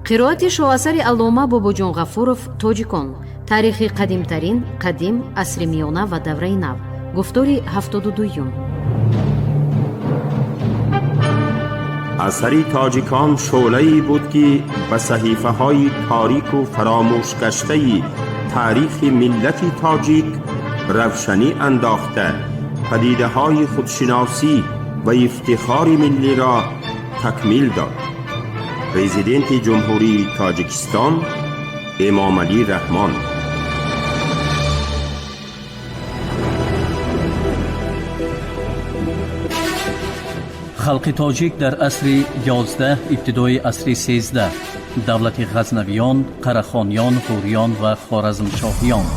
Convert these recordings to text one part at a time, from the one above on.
Қироати шоҳасари аллома Бобоҷон Ғафуров «Тоҷикон: таърихи қадимтарин, қадим, асри миёна ва давраи нав», гуфтори 72-юм. Асари «Тоҷикон» шӯълае буд, ки ба саҳифаҳои торику фаромӯшгаштаи таърихи миллати тоҷик равшанӣ андохта, падидаҳои худшиносӣ ва ифтихори миллиро такмил дод. Президенти Ҷумҳурии Тоҷикистон Эмомалӣ Раҳмон. Халқи тоҷик дар асри 11, ибтидои асри 13, давлати Ғазнавиён, Қарахониён, Ғуриён ва Хоразмшоҳиён.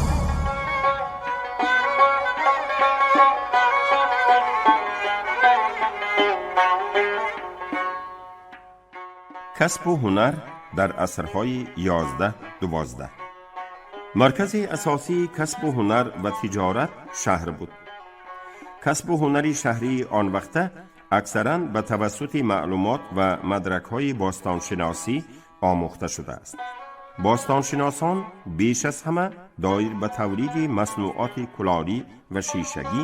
Касбу ҳунар дар асрҳои 11-12. Маркази асосии касбу ҳунар ва тиҷорат шаҳр буд. Касбу ҳунари шаҳрии он вақта аксаран ба тавассути маълумот ва мадракҳои бостоншиносӣ омӯхта шудааст. Бостоншиносон беш аз ҳама доир ба тавлиди маснуоти кулолӣ ва шишагӣ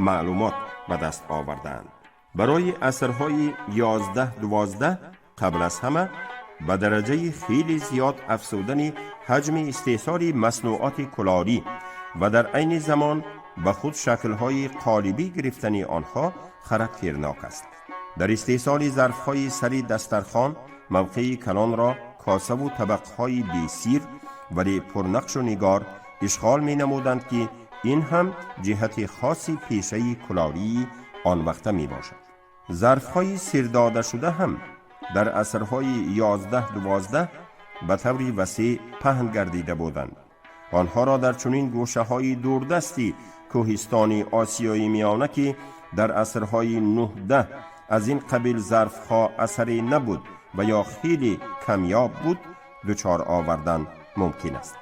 маълумот ба даст овардаанд. Барои асрҳои 11-12 қабл аз ҳама ба дараҷаи хеле зиёд афзудани ҳаҷми истеҳсоли маснуоти кулолӣ ва дар айни замон ба худ шаклҳои қолибӣ гирифтани онҳо характернок аст. Дар истеҳсоли зарфҳои сари дастархон мавқеи калонро косаву табақҳои бесир, вале пурнақшу нигор ишғол менамуданд, ки ин ҳам ҷиҳати хоси пешаи кулолии он вақта мебошад. Зарфҳои сирдодашуда ҳам дар асрҳои 11-12 ба таври васеъ паҳн гардида буданд. Онҳоро дар чунин гӯшаҳои дурдасти кӯҳистони Осиёи Миёна, ки дар асрҳои 9-10 аз ин қабил зарфҳо асаре набуд ва ё хеле камёб буд, дучор овардан мумкин аст.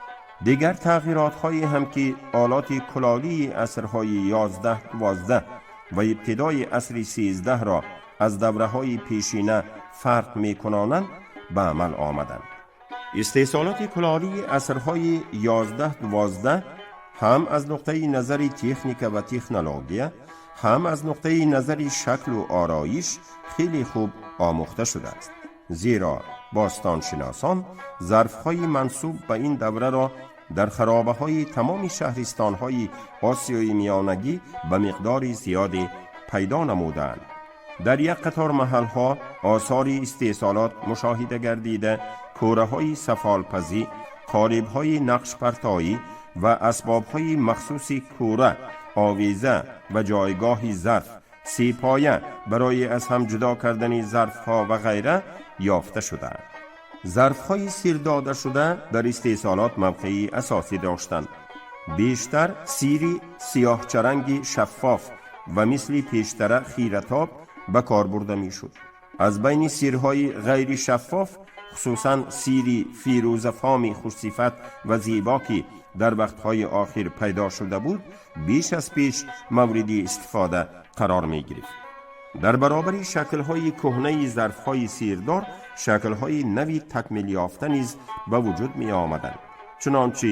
Дигар тағйиротҳое ҳам, ки олоти кулолии асрҳои 11-12 ва ибтидои асри 13-ро аз давраҳои пешина фарқ мекунонанд, ба амал омаданд. Истеҳсолоти кулолии асрҳои 11-12 ҳам аз нуқтаи назари техника ва технология, ҳам аз нуқтаи назари шаклу ороиш хеле хуб омӯхта шудааст, зеро бостоншиносон зарфҳои мансуб ба ин давраро дар харобаҳои тамоми шаҳристонҳои Осиёи Миёнагӣ ба миқдори зиёде пайдо намудаанд. Дар як қатор маҳалҳо осори истеҳсолот мушоҳида гардида, кӯраҳои сафолпазӣ, қолибҳои нақшпартоӣ ва асбобҳои махсуси кӯра, овеза ва ҷойгоҳи зарф, сепоя барои аз ҳам ҷудо кардани зарфҳо ва ғайра ёфта шудаанд. Зарфҳои сирдодашуда дар истеҳсолот мавқеи асосӣ доштанд. Бештар сири сиёҳчаранги шаффоф ва мисли пештара хиратоб ба кор бурда мешуд. Аз байни сирҳои ғайришаффоф, хусусан сири фирӯзафоми хушсифат ва зебо, ки дар вақтҳои охир пайдо шуда буд, беш аз пеш мавриди истифода қарор мегирифт. Дар баробари шаклҳои кӯҳнаи зарфҳои сирдор, шаклҳои нави такмилёфта низ ба вуҷуд меомаданд. Чунончи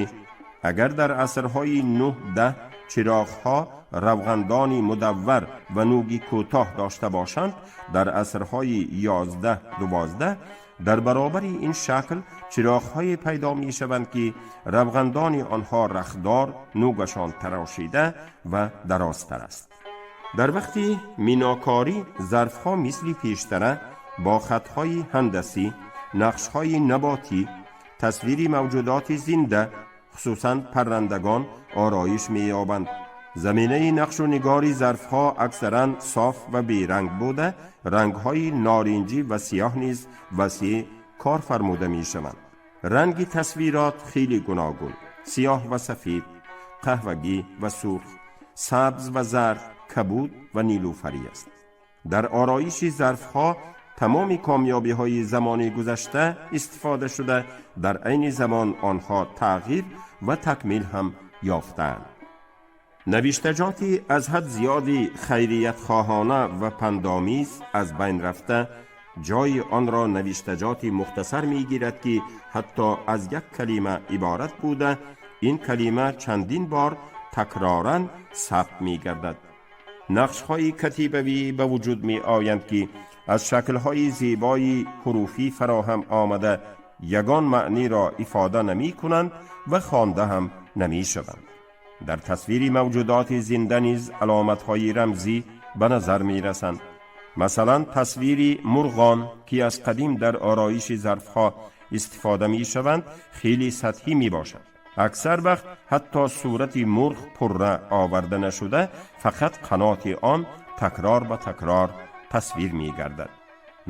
агар дар асрҳои 9-10 чироғҳо равғандони мудаввар ва нӯги кӯтоҳ дошта бошанд, дар асрҳои 11-12 дар баробари ин шакл чироғҳое пайдо мешаванд, ки равғандони онҳо рахдор, нӯгашон тарошида ва дарозтар аст. Дар вақти минокорӣ зарфҳо мисли пештара бо хатҳои ҳандасӣ, нақшҳои наботӣ, тасвири мавҷудоти зинда, хусусан паррандагон, ороиш меёбанд. Заминаи нақшу нигори зарфҳо аксаран соф ва беранг буда, рангҳои норинҷӣ ва сиёҳ низ васеъ кор фармуда мешаванд. Ранги тасвирот хеле гуногун: сиёҳ ва сафед, қаҳвагӣ ва сурх, сабз ва зард, кабуд ва нилуфарӣ аст. Дар ороиши зарфҳо тамоми комёбиҳои замони гузашта истифода шуда, дар айни замон онҳо тағйир ва такмил ҳам ёфтаанд. Навиштаҷоти аз ҳад зиёди хайриятхоҳона ва пандомиз аз байн рафта, ҷои онро навиштаҷоти мухтасар мегирад, ки ҳатто аз як калима иборат буда, ин калима чандин бор такроран сабт мегардад. Нақшҳои катибавӣ ба вуҷуд меоянд, ки аз шаклҳои зебои ҳуруфӣ фароҳам омада, ягон маъниро ифода намекунанд ва хонда ҳам намешаванд. Дар тасвири мавҷудоти зинда низ аломатҳои рамзӣ ба назар мерасанд. Масалан, тасвири мурғон, ки аз қадим дар ороиши зарфҳо истифода мешаванд, хеле сатҳӣ мебошад. Аксар вақт ҳатто сурати мурғ пурра оварда нашуда, фақат қаноти он такрор ба такрор тасвир мегардад.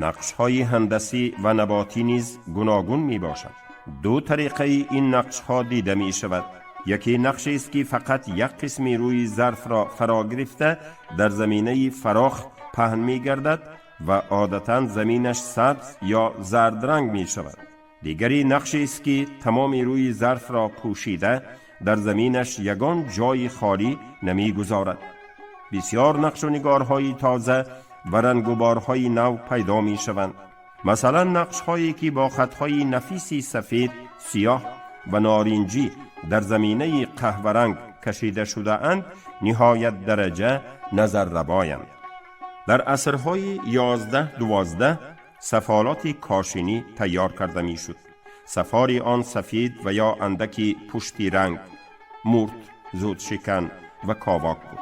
Нақшҳои ҳандасӣ ва наботӣ низ гуногун мебошанд. Ду тариқаи ин нақшҳо дида мешавад. Яке нақшест, ки фақат як қисми рӯи зарфро фаро гирифта, дар заминаи фарох паҳн мегардад ва одатан заминаш сабз ё зардранг мешавад. Дигари нақшест, ки тамоми рӯи зарфро пӯшида, дар заминаш ягон ҷои холӣ намегузорад. Бисёр нақшу нигорҳои тоза ва рангуборҳои нав пайдо мешаванд. Масалан, нақшҳое, ки бо хатҳои нафиси сафед, сиёҳ ва норинҷӣ дар заминаи қаҳваранг кашида шудаанд, ниҳоят дараҷа назаррабоянд. Дар асрҳои 11-12 сафолоти кошинӣ тайёр карда мешуд. Сафори он сафед ва ё андаки пушти ранг, мурт, зудшикан ва ковок буд.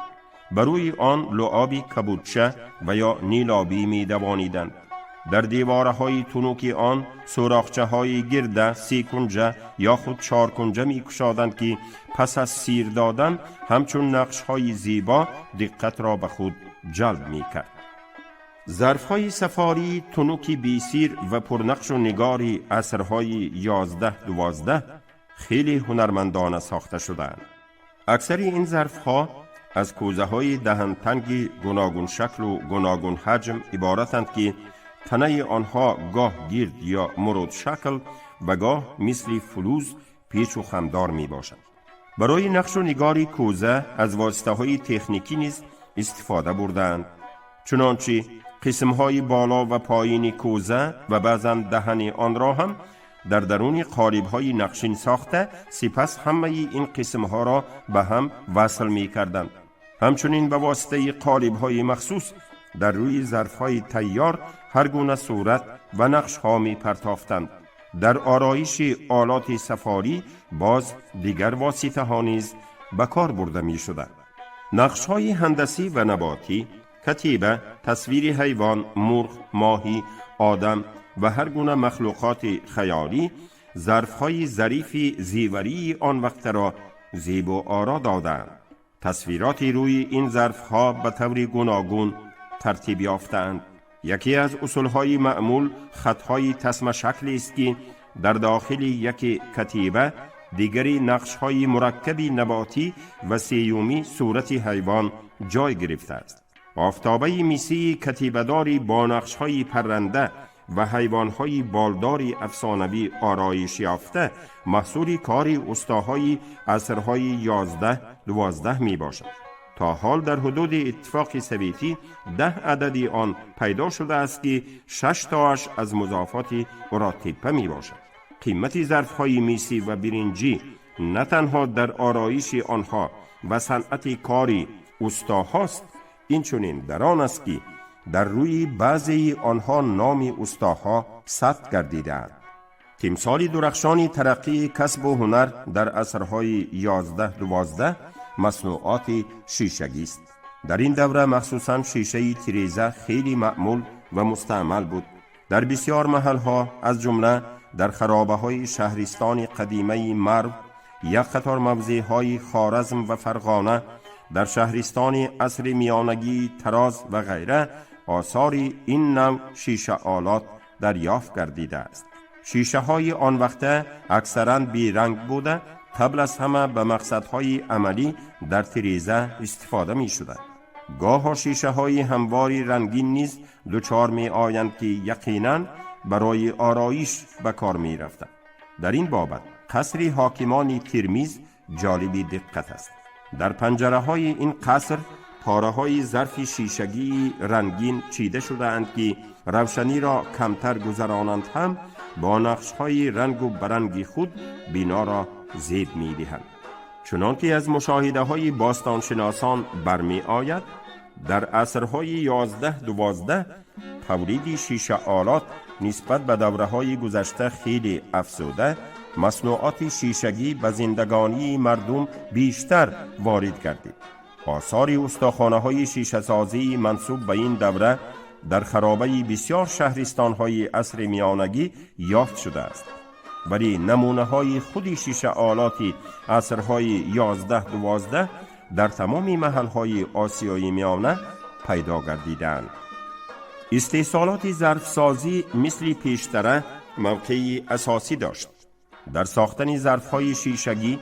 Ба рӯи он луоби кабудча ва ё нилобӣ медавониданд. Дар девораҳои тунуки он сӯрохчаҳои гирда, секунҷа ё худ чоркунҷа мекушоданд, ки пас аз сир додан ҳамчун нақшҳои зебо диққатро ба худ ҷалб мекард. Зарфҳои сафории тунуки бесир ва пурнақшу нигори асрҳои 11-12 хеле ҳунармандона сохта шудаанд. Аксари ин зарфҳо аз кӯзаҳои даҳантанги гуногуншаклу гуногунҳаҷм иборатанд, ки танаи онҳо гоҳ гирд ё мурудшакл ва гоҳ мисли флӯз печу хамдор мебошад. Барои нақшу нигори кӯза аз воситаҳои техникӣ низ истифода бурдаанд. Чунончи қисмҳои боло ва поини кӯза ва баъзан даҳани онро ҳам дар даруни қолибҳои нақшин сохта, сипас ҳамаи ин қисмҳоро ба ҳам васл мекарданд. Ҳамчунин ба воситаи қолибҳои махсус дар рӯи зарфҳои тайёр ҳар гуна сурат ва нақшҳо мепартофтанд. Дар ороиши олоти сафорӣ боз дигар воситаҳо низ ба кор бурда мешуданд. Нақшҳои ҳандасӣ ва наботӣ, катиба, тасвири ҳайвон, мурғ, моҳӣ, одам ва ҳар гуна махлуқоти хаёлӣ зарфҳои зарифи зеварии он вақтаро зебу оро додаанд. Тасвироти рӯи ин зарфҳо ба таври гуногун тартиб ёфтаанд. Яке аз усулҳои маъмул хатҳои тасмашаклест, ки дар дохили яке катиба, дигари нақшҳои мураккаби наботӣ ва сеюмӣ сурати ҳайвон ҷой гирифтааст. Офтобаи мисии катибадори бо нақшҳои парранда ва ҳайвонҳои болдори афсонавӣ ороиш ёфта маҳсули кори устоҳои асрҳои 11-12 мебошад. То ҳол дар ҳудуди Иттифоқи Советӣ 10 адади он пайдо шудааст, ки шаш тоаш аз музофоти Уротеппа мебошад. Қимати зарфҳои мисӣ ва биринҷӣ на танҳо дар ороиши онҳо ва санъати кори устоҳост, инчунин дар он аст, ки дар рӯи баъзеи онҳо номи устоҳо сабт гардидаанд. Тимсоли дурахшони тараққии касбу ҳунар дар асрҳои 11-12 маснуоти шишагист. Дар ин давра махсусан шишаи тиреза хеле маъмул ва мустаъмал буд. Дар бисёр маҳалҳо, аз ҷумла дар харобаҳои шаҳристони қадимаи Марв, як қатор мавзеъҳои Хоразм ва Фарғона, дар шаҳристони асри миёнагии Тароз ва ғайра осори ин навъ шишаолот дарёфт гардидааст. Шишаҳои он вақта аксаран беранг буда, қабл аз ҳама ба мақсадҳои амалӣ дар тиреза истифода мешуданд. Гоҳо шишаҳои ҳамвори рангин низ дучор меоянд, ки яқинан барои ороиш ба кор мерафтанд. Дар ин бобат қасри ҳокимони Термиз ҷолиби диққат аст. Дар панҷараҳои ин қаср Пораҳои зарфи шишагии рангин чида шудаанд, ки равшаниро камтар гузаронанд ҳам бо нақшҳои рангу баранги худ биноро зеб медиҳанд. Чунон ки аз мушоҳидаҳои бостоншиносон бармеояд, дар асрҳои 11-12 тавлиди шишаолот нисбат ба давраҳои гузашта хеле афзуда, маснуоти шишагӣ ба зиндагонии мардум бештар ворид гардид. Осори устохонаҳои шишасозии мансуб ба ин давра дар харобаи бисёр шаҳристонҳои асри миёнагӣ ёфт шудааст, вале намунаҳои худи шишаолоти асрҳои 11-12 дар тамоми маҳалҳои Осиёи Миёна пайдо гардидаанд. Истеҳсолоти зарфсозӣ мисли пештара мавқеи асосӣ дошт. Дар сохтани зарфҳои шишагӣ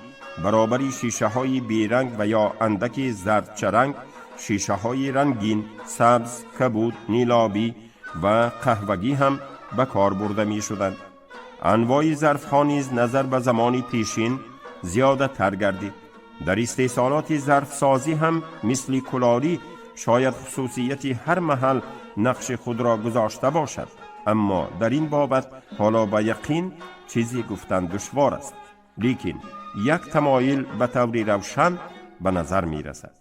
баробари шишаҳои беранг ва ё андаки зардчаранг, шишаҳои рангин сабз, кабуд, нилобӣ ва қаҳвагӣ ҳам ба кор бурда мешуданд. Анвои зарфҳо низ назар ба замони пешин зиёдатар гардид. Дар истеҳсолоти зарфсозӣ ҳам мисли кулолӣ шояд хусусияти ҳар маҳал нақши худро гузошта бошад, аммо дар ин бобат ҳоло ба яқин чизе гуфтан душвор аст. Лекин як тамоил ба таври равшан ба назар мерасад.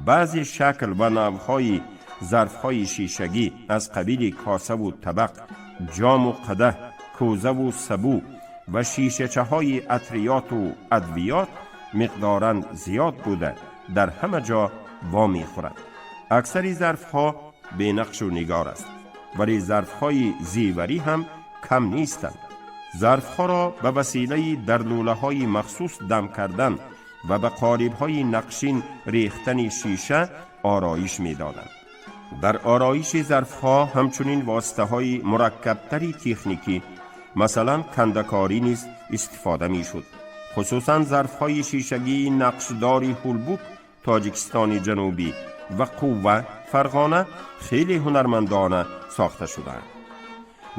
Баъзе шакл ва навъҳои зарфҳои шишагӣ аз қабили косаву табақ, ҷому қадаҳ, кӯзаву сабӯ ва шишачаҳои атриёту адвиёт миқдоран зиёд буда, дар ҳама ҷо вомехӯрад. Аксари зарфҳо бенақшу нигор аст, вале зарфҳои зеварӣ ҳам кам нестанд. Зарфҳоро ба василаи дар лӯлаҳои махсус дам кардан ва ба қолибҳои нақшин рехтани шиша ороиш медоданд. Дар ороиши зарфҳо ҳамчунин воситаҳои мураккабтари техникӣ, масалан кандакорӣ низ истифода мешуд. Хусусан зарфҳои шишагии нақшдори Ҳулбук, Тоҷикистони Ҷанубӣ, ва Қувва, Фарғона, хеле ҳунармандона сохта шудаанд.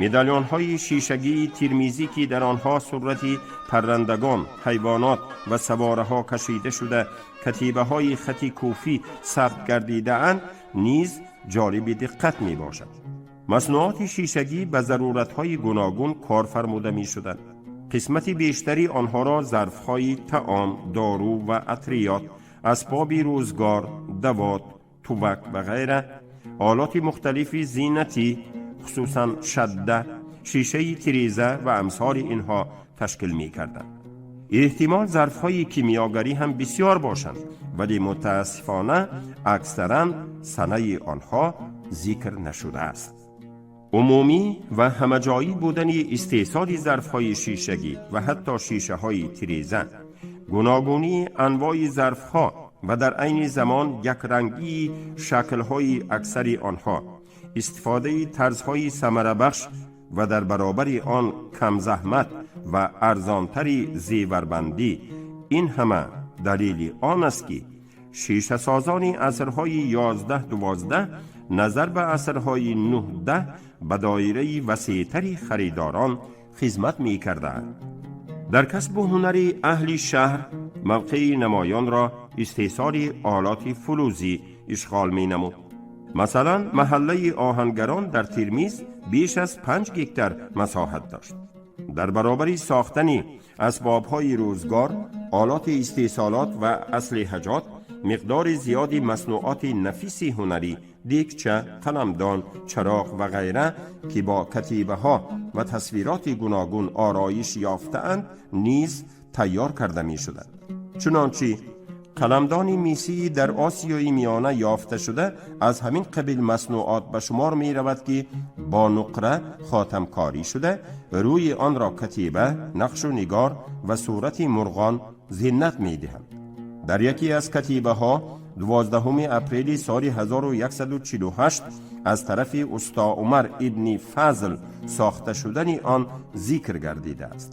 Медалёнҳои шишагии Термизӣ, ки дар онҳо сурати паррандагон, ҳайвонот ва савораҳо кашида шуда, катибаҳои хати куфӣ сабт гардидаанд, низ ҷолиби диққат мебошад. Маснуоти шишагӣ ба заруратҳои гуногун кор фармуда мешуданд. Қисмати бештари онҳоро зарфҳои таом, дору ва атриёт, асбоби рӯзгор, давот, тувак ва ғайра, олоти мухталифи зинатӣ, хусусан шадда, шишаи тиреза ва амсори инҳо ташкил мекарданд. Эҳтимол, зарфҳои кимиёгарӣ ҳам бисёр бошанд, вале мутаассифона аксаран санаи онҳо зикр нашудааст. Умумӣ ва ҳамаҷоӣ будани истеҳсоли зарфҳои шишагӣ ва ҳатто шишаҳои тиреза, гуногунии анвои зарфҳо ва дар айни замон якрангии шаклҳои аксари онҳо, истифодаи тарзҳои самарабахш ва дар баробари он камзаҳмат ва арзонтари зеварбандӣ, ин ҳама далели он аст, ки шишасозони асрҳои 11-12 назар ба асрҳои 9-10 ба доираи васеътари харидорон хизмат мекардаанд. Дар касбу ҳунари аҳли шаҳр мавқеи намоёнро истеҳсоли олоти фулузӣ ишғол менамуд. Масалан, маҳаллаи оҳангарон дар Термиз беш аз 5 гектар масоҳат дошт. Дар баробари сохтани асбобҳои рӯзгор, олоти истеҳсолот ва аслиҳаҷот, миқдори зиёди маснуоти нафиси ҳунарӣ, дегча, қаламдон, чароғ ва ғайра, ки бо катибаҳо ва тасвироти гуногун ороиш ёфтаанд, низ тайёр карда мешуданд. Чунончи қаламдони мисии дар Осиёи Миёна ёфташуда аз ҳамин қабил маснуот ба шумор меравад, ки бо нуқра хотамкорӣ шуда, рӯи онро катиба, нақшу нигор ва сурати мурғон зинат медиҳанд. Дар яке аз катибаҳо 12 апрели соли 1148 аз тарафи усто Умар ибни Фазл сохта шудани он зикр гардидааст.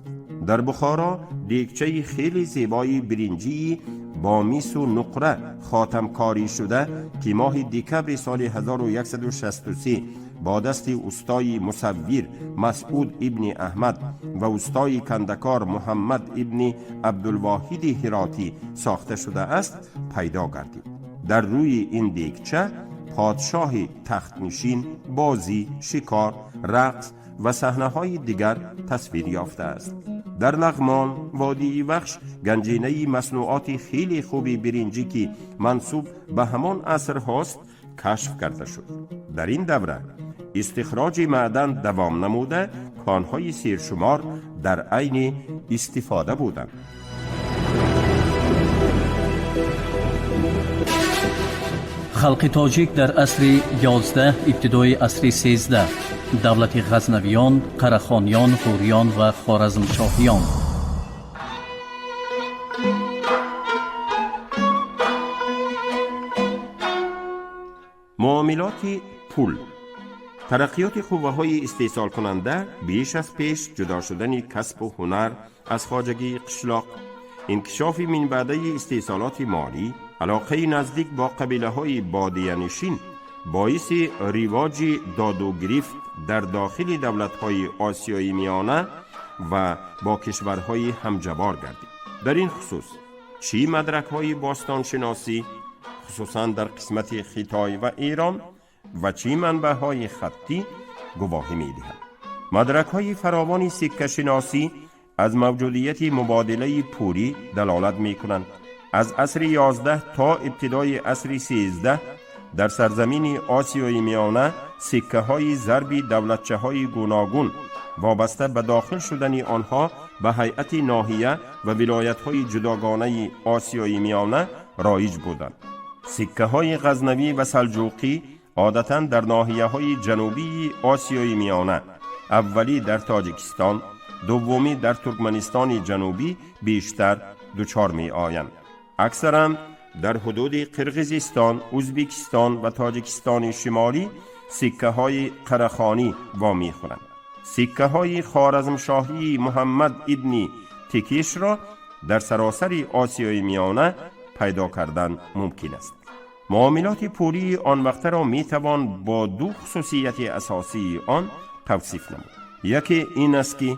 Дар Бухоро дегчаи хеле зебои биринҷии бо мису нуқра хотамкорӣ шуда, ки моҳи декабри соли 1163 бо дасти устои мусаввир Масъуд ибни Аҳмад ва устои кандакор Муҳаммад ибни Абдулвоҳиди Ҳиротӣ сохта шудааст, пайдо гардид. Дар рӯи ин дегча подшоҳи тахтнишин, бозӣ, шикор, рақс ва саҳнаҳои дигар тасвир ёфтааст. Дар Лағмон, водии Вахш, ганҷинаи маснуоти хеле хуби биринҷӣ, ки мансуб ба ҳамон асрҳост, кашф карда шуд. Дар ин давра истихроҷи маъдан давом намуда, конҳои сершумор дар айни истифода буданд. Халқи тоҷик дар асри 11, ибтидои асри 13, давлати Ғазнавиён, Қарахониён, Ҳуриён ва Хоразмшоҳиён. Муомилоти пул. Тараққиёти қувваҳои истеҳсолкунанда, беш аз пеш ҷудо шудани касбу ҳунар аз хоҷагии қишлоқ, инкишофи минбаъдаи истеҳсолоти молӣ, алоқаи наздик бо қабилаҳои бодиянишин боиси ривоҷи доду гирифт дар дохили давлатҳои Осиёи Миёна ва бо кишварҳои ҳамҷавор гардид. Дар ин хусус чӣ мадракҳои бостоншиносӣ, хусусан дар қисмати Хитой ва Эрон, ва чӣ манбаъҳои хаттӣ гувоҳӣ медиҳанд. Мадракҳои фаровони сиккашиносӣ аз мавҷудияти мубодилаи пулӣ далолат мекунанд. Аз асри 11 то ибтидои асри 13 дар сарзамини Осиёи Миёна сиккаҳои зарби давлатчаҳои гуногун вобаста ба дохил шудани онҳо ба ҳайати ноҳия ва вилоятҳои ҷудогонаи Осиёи Миёна роиҷ буданд. Сиккаҳои Ғазнавӣ ва Салҷуқӣ одатан дар ноҳияҳои ҷанубии Осиёи Миёна, аввалӣ дар Тоҷикистон, дуввумӣ дар Туркманистони Ҷанубӣ бештар дучор меоянд. Аксаран дар ҳудуди Қирғизистон, Ӯзбекистон ва Тоҷикистони Шимолӣ сиккаҳои Қарахонӣ вомехӯранд. Сиккаҳои Хоразмшоҳии Муҳаммад ибни Текишро дар саросари Осиёи Миёна пайдо кардан мумкин аст. Муомилоти пулии он вақтаро метавон бо ду хусусияти асосии он тавсиф намуд. Яке ин аст, ки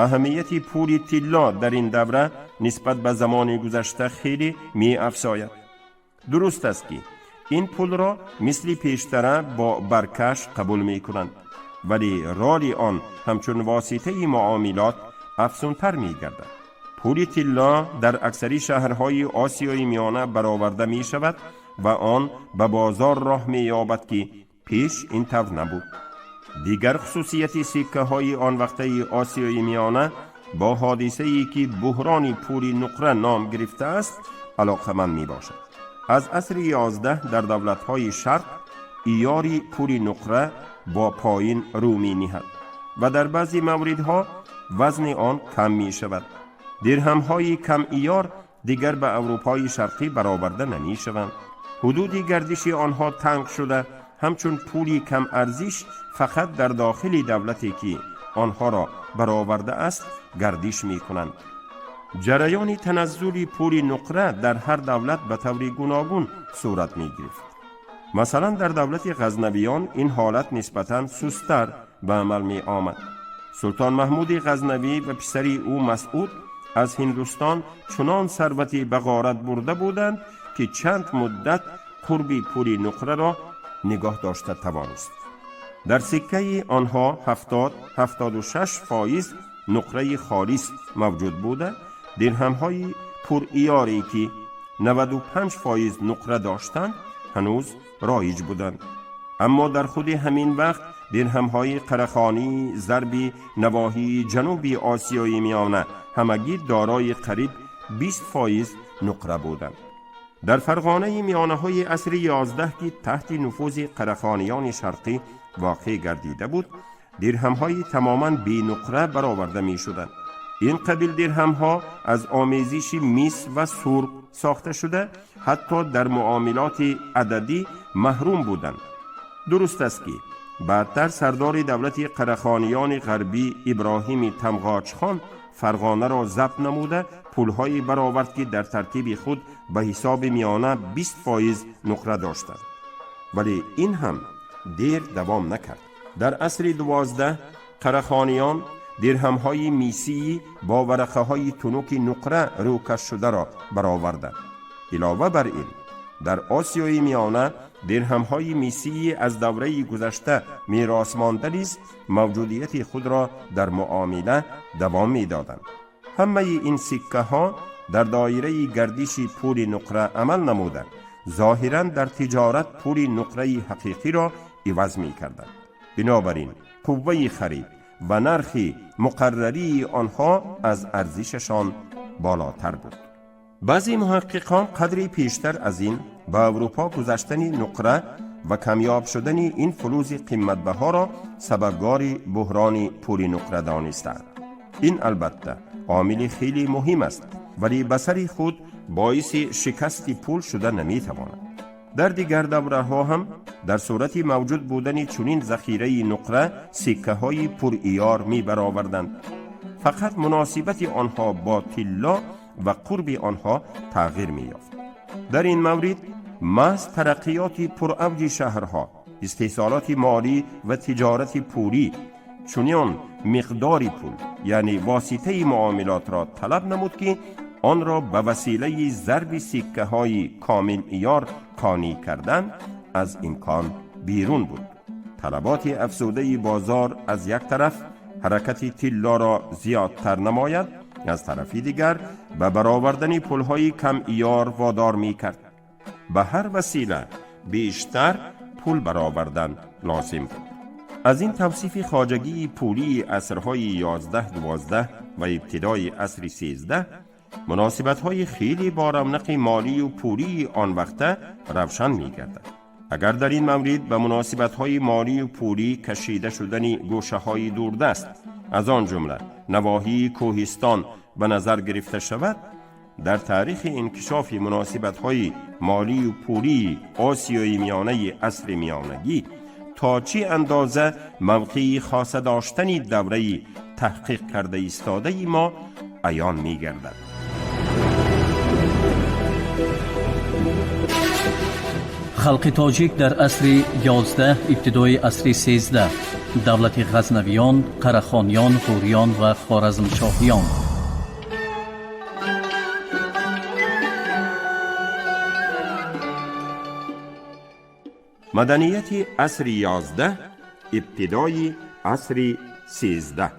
аҳамияти пули тилло дар ин давра нисбат ба замони гузашта хеле меафзояд. Дуруст аст, ки ин пулро мисли пештара бо баркаш қабул мекунанд, вале роли он ҳамчун воситаи муомилот афзунтар мегардад. Пули тилло дар аксари шаҳрҳои Осиёи Миёна бароварда мешавад ва он ба бозор роҳ меёбад, ки пеш ин тавр набуд. Дигар хусусияти сиккаҳои он вақтаи Осиёи Миёна бо ҳодисае, ки буҳрони пули нуқра ном гирифтааст, алоқаманд мебошад. Аз асри 11 дар давлатҳои Шарқ иёри пули нуқра бо поин рӯ мениҳад ва дар баъзе мавридҳо вазни он кам мешавад. Дирҳамҳои камиёр дигар ба Аврупои Шарқӣ бароварда намешаванд. Ҳудуди гардиши онҳо танг шуда, ҳамчун пули камарзиш фақат дар дохили давлате, ки онҳоро баровардааст, гардиш мекунанд. Ҷараёни таназзули пули нуқра дар ҳар давлат ба таври гуногун сурат мегирифт. Масалан, дар давлати Ғазнавиён ин ҳолат нисбатан сусттар ба амал меомад. Султон Маҳмуди Ғазнавӣ ва писари ӯ Масъуд аз Ҳиндустон чунон сарвати ба ғорат бурда буданд, ки чанд муддат қурби пули нуқраро нигоҳ дошта тавонист. Дар сиккаи онҳо 70-76% нуқраи холис мавҷуд буда, дирҳамҳои пуриёре, ки 95% нуқра доштанд, ҳанӯз роиҷ буданд. Аммо дар худи ҳамин вақт дирҳамҳои Қарахонии зарби навоҳии ҷануби Осиёи Миёна ҳамагӣ дорои қариб 20% нуқра буданд. Дар Фарғонаи миёнаҳои асри 11, ки таҳти нуфузи Қарахониёни Шарқӣ воқеъ гардида буд, дирҳамҳои тамоман бенуқра бароварда мешуданд. Ин қабил дирҳамҳо аз омезиши мис ва сурб сохта шуда, ҳатто дар муомилоти ададӣ маҳрум буданд. Дуруст аст, ки баъдтар сардори давлати Қарахониёни Ғарбӣ Иброҳими Тамғоҷхон Фарғонаро забт намуда, пулҳое баровард, ки дар таркиби худ ба ҳисоби миёна 20% нуқра доштанд, вале ин ҳам дер давом накард. Дар асри 12 Қарахониён дирҳамҳои мисии бо варақаҳои тунуки нуқра рӯкаш шударо бароварданд. Илова бар ин, Дар Осиёи Миёна дирҳамҳои мисии аз давраи гузашта меросмонда низ мавҷудияти худро дар муомила давом медоданд. Ҳамаи ин сиккаҳо дар доираи гардиши пули нуқра амал намуда, зоҳиран дар тиҷорат пули нуқраи ҳақиқиро иваз мекарданд. Бинобар ин қувваи харид ва нархи муқаррарии онҳо аз арзишашон болотар буд. Баъзе муҳаққиқон қадри пештар аз ин ба Аврупо гузаштани нуқра ва камёб шудани ин фулузи қиматбаҳоро сабабгори буҳрони пули нуқра донистаанд. Ин албатта омили хеле муҳим аст, вале ба сари худ боиси шикасти пул шуда наметавонад. Дар дигар давраҳо ҳам дар сурати мавҷуд будани чунин захираи нуқра сиккаҳои пуръиёр мебароварданд. Фақат муносибати онҳо бо тилло ва қурби онҳо тағйир меёфт. Дар ин маврид маҳз тараққиёти пуравҷи шаҳрҳо, истеҳсолоти молӣ ва тиҷорати пулӣ чунон миқдори пул, яъне воситаи муомилотро талаб намуд, ки онро ба василаи зарби сиккаҳои комилъиёр қонеъ кардан аз имкон берун буд. Талаботи афзудаи бозор аз як тараф ҳаракати тиллоро зиёдтар намояд, аз тарафи дигар ба баровардани пулҳои камъиёр водор мекард. Ба ҳар васила бештар пул баровардан лозим буд. Аз ин тавсифи хоҷагии пулии асрҳои 11, 12 ва ибтидои асри 13 муносибатҳои хеле бо равнақи молию пулии он вақта равшан мегардад. Агар дар ин маврид ба муносибатҳои молию пулӣ кашида шудани гӯшаҳои дурдаст, аз он ҷумла навоҳии кӯҳистон, ба назар гирифта шавад, дар таърихи инкишофи муносибатҳои молию пулии Осиёи Миёнаи асри миёнагӣ то чӣ андоза мавқеи хоса доштани давраи таҳқиқ карда истодаи мо аён мегардад. Халқи тоҷик дар асри 11, ибтидои асри 13, давлати Ғазнавиён, Қарахониён, Ғуриён ва Хоразмшоҳиён. Маданияти асри 11, ибтидои асри 13,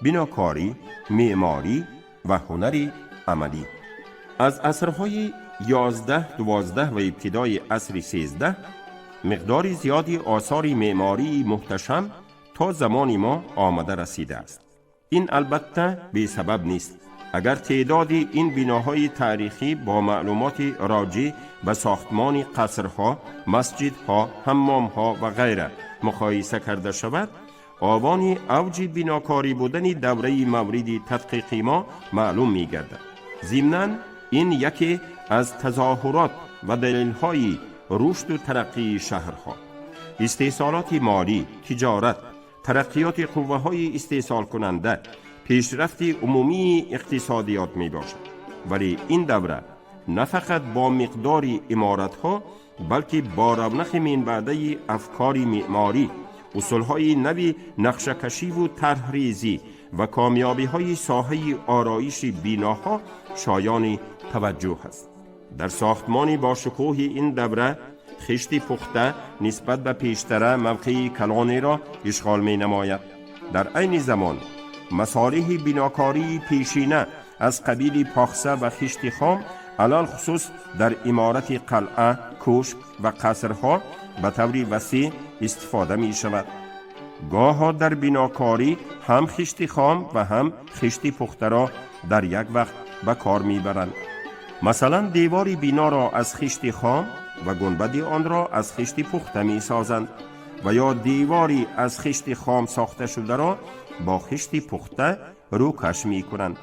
бинокорӣ, меъморӣ ва ҳунари амалӣ. Аз асрҳои 11, 12 ва ибтидои асри 13 миқдори зиёди осори меъмории муҳташам то замони мо омада расидааст. Ин албатта бесабаб нест. Агар теъдоди ин биноҳои таърихӣ бо маълумоти роҷеъ ба сохтмони қасрҳо, масҷидҳо, ҳаммомҳо ва ғайра муқоиса карда шавад, овони авҷи бинокорӣ будани давраи мавриди тадқиқи мо маълум мегардад. Зимнан ин яке аз тазоҳурот ва далелҳои рушду тараққии шаҳрҳо, истеҳсолоти молӣ, тиҷорат, тараққиёти қувваҳои истеҳсолкунанда, пешрафти умумии иқтисодиёт мебошад. Вале ин давра на фақат бо миқдори иморатҳо, балки бо равнақи минбаъдаи афкори меъморӣ, усулҳои нави нақшакашиву тарҳрезӣ ва комёбиҳои соҳаи ороиши биноҳо шоёни таваҷҷӯҳ аст. Дар сохтмони бошукӯҳи ин давра хишти пухта нисбат ба пештара мавқеи калонеро ишғол менамояд. Дар айни замон масолиҳи бинокории пешина аз қабили похса ва хишти хом, алалхусус дар иморати қалъа, кӯшк ва қасрҳо ба таври васеъ истифода мешавад. Гоҳо дар бинокорӣ ҳам хишти хом ва ҳам хишти пухтаро дар як вақт ба кор мебаранд. Масалан, девори биноро аз хишти хом ва гунбади онро аз хишти пухта месозанд ва ё девори аз хишти хом сохта шударо бо хишти пухта рӯкаш мекунанд.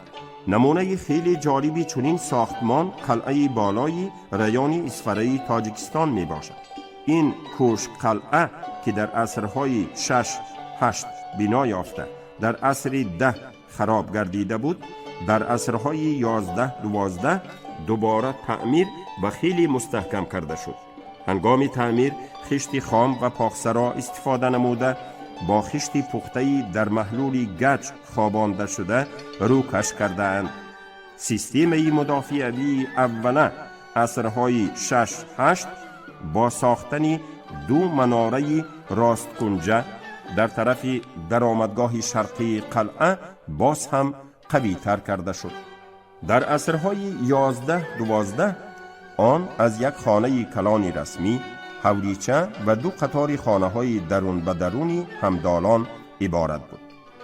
Намунаи хеле ҷолиби чунин сохтмон қалъаи болои райони Исфараи Тоҷикистон мебошад. Ин кӯшк қалъа, ки дар асрҳои 6, 8 бино ёфта, дар асри 10 хароб гардида буд, дар асрҳои 11, 12 дубора таъмир ва хеле мустаҳкам карда шуд. Ҳангоми таъмир хишти хом ва похсаро истифода намуда, бо хишти пухтаи дар маҳлули гач хобонда шуда рӯкаш кардаанд. Системаи мудофиавии аввала асрҳои 6-8 бо сохтани ду маноraи росткунҷа дар тарафи даромадгоҳи шарқии қалъа боз ҳам қавитар карда шуд. Дар асрҳои 11-12 он аз як хонаи калони расмӣ, ҳавлича ва ду қатори хонаҳои дарун ба даруни ҳамдолон иборат буд.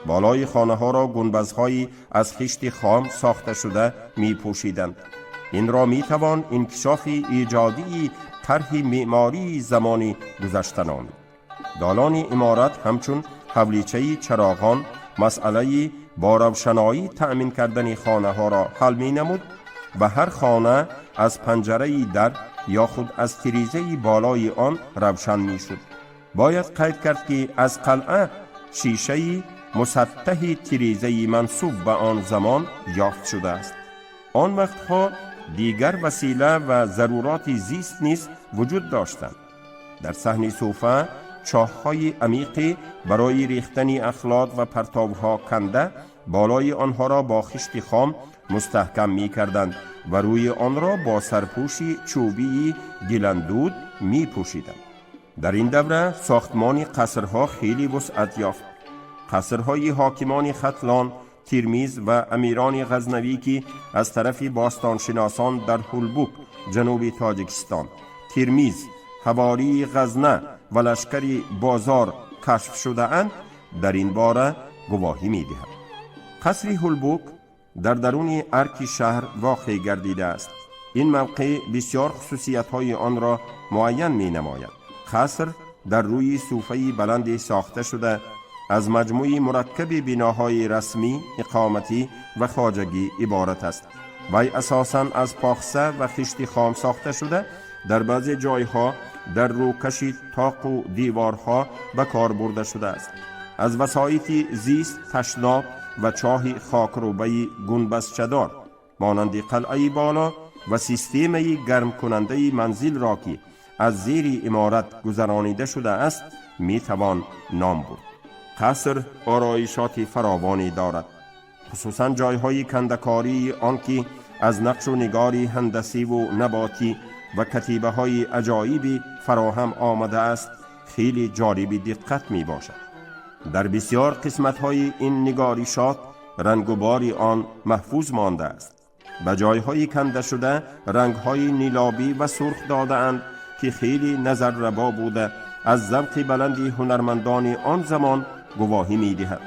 Болои хонаҳоро гунбазҳои аз хишти хом сохташуда мепӯшиданд. Инро метавон инкишофи эҷодии тарҳи меъмории замони гузашта номид. Долони иморат ҳамчун ҳавличаи чароғон масъалаи бо равшаноӣ таъмин кардани хонаҳоро ҳал менамуд ва ҳар хона аз панҷараи дар ё худ аз тирезаи болои он равшан мешуд. Бояд қайд кард, ки аз қалъа шишаи мусаттаҳи тирезаи мансуб ба он замон ёфт шудааст. Он вақтҳо дигар васила ва заруроти зист низ вуҷуд доштанд. Дар саҳни суфа чоҳҳои амиқе барои рехтани ахлот ва партовҳо канда, болои онҳоро бо хишти хом мустаҳкам мекарданд ва рӯи онро бо сарпӯши чӯбии гиландуд мепӯшиданд. Дар ин давра сохтмони қасрҳо хеле вусъат ёфт. Қасрҳои ҳокимони Хатлон, Тирмиз ва амирони Ғазнавӣ, ки аз тарафи бостоншиносон дар Ҳулбук, ҷануби Тоҷикистон, Тирмиз, ҳавории Ғазна ва лашкари бозор кашф шудаанд, дар ин бора гувоҳӣ медиҳад. Қасри Ҳулбук дар даруни арки шаҳр воқеъ гардидааст. Ин мавқеъ бисёр хусусиятҳои онро муайян менамояд. Қаср дар рӯи суфаи баланде сохта шуда, аз маҷмӯи мураккаби биноҳои расмӣ, иқоматӣ ва хоҷагӣ иборат аст. Вай асосан аз похса ва хишти хом сохта шуда, дар баъзе ҷойҳо дар рӯкаши тоқу деворҳо ба кор бурда шудааст. Аз васоити зист ташноб ва чоҳи хокрӯбаи гунбазчадор монанди қалъаи боло ва системаи гармкунандаи манзилро, ки аз зери иморат гузаронида шудааст, метавон ном бурд. Қаср ороишоти фаровоне дорад, хусусан ҷойҳои кандакории он, ки аз нақшу нигори ҳандасиву наботӣ ва катибаҳои аҷоибе фароҳам омадааст, хеле ҷолиби диққат мебошад. Дар бисёр қисматҳои ин нигоришот рангу бори он маҳфуз мондааст. Ба ҷойҳои кандашуда рангҳои нилобӣ ва сурх додаанд, ки хеле назаррабо буда, аз завқи баланди ҳунармандони он замон гувоҳӣ медиҳад.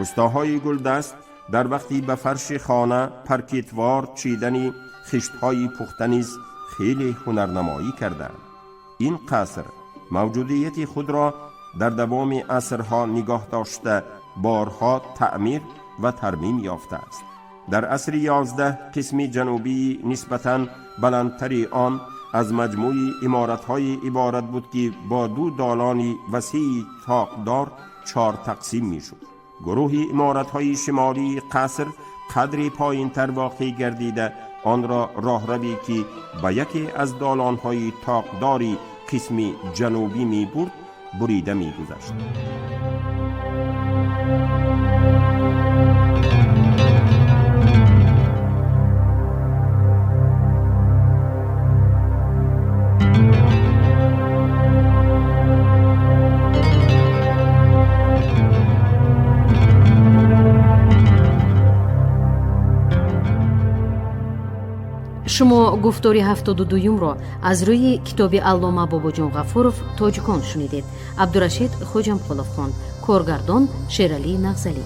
Устоҳои гулдаст дар вақти ба фарши хона паркетвор чидани хиштҳои пухта низ хеле ҳунарнамоӣ кардаанд. Ин қаср мавҷудияти худро дар давоми асрҳо нигоҳ дошта, борҳо таъмир ва тармим ёфтааст. Дар асри 11 қисми ҷанубии нисбатан баландтари он аз маҷмӯи иморатҳое иборат буд, ки бо ду долони васеи тоқдор чор тақсим мешуд. Гурӯҳи иморатҳои шимолии қаср қадри поинтар воқеъ гардида, онро роҳраве, ки ба яке аз долонҳои тоқдори қисми ҷанубӣ мебурд, бурида мегузашт. Шумо гуфтори 72-юмро аз рӯи китоби аллома Бобоҷон Ғафуров «Тоҷикон» шунидед. Абдурашид Хоҷамқулов хонд, коргардон Шералӣ Нағзалӣ.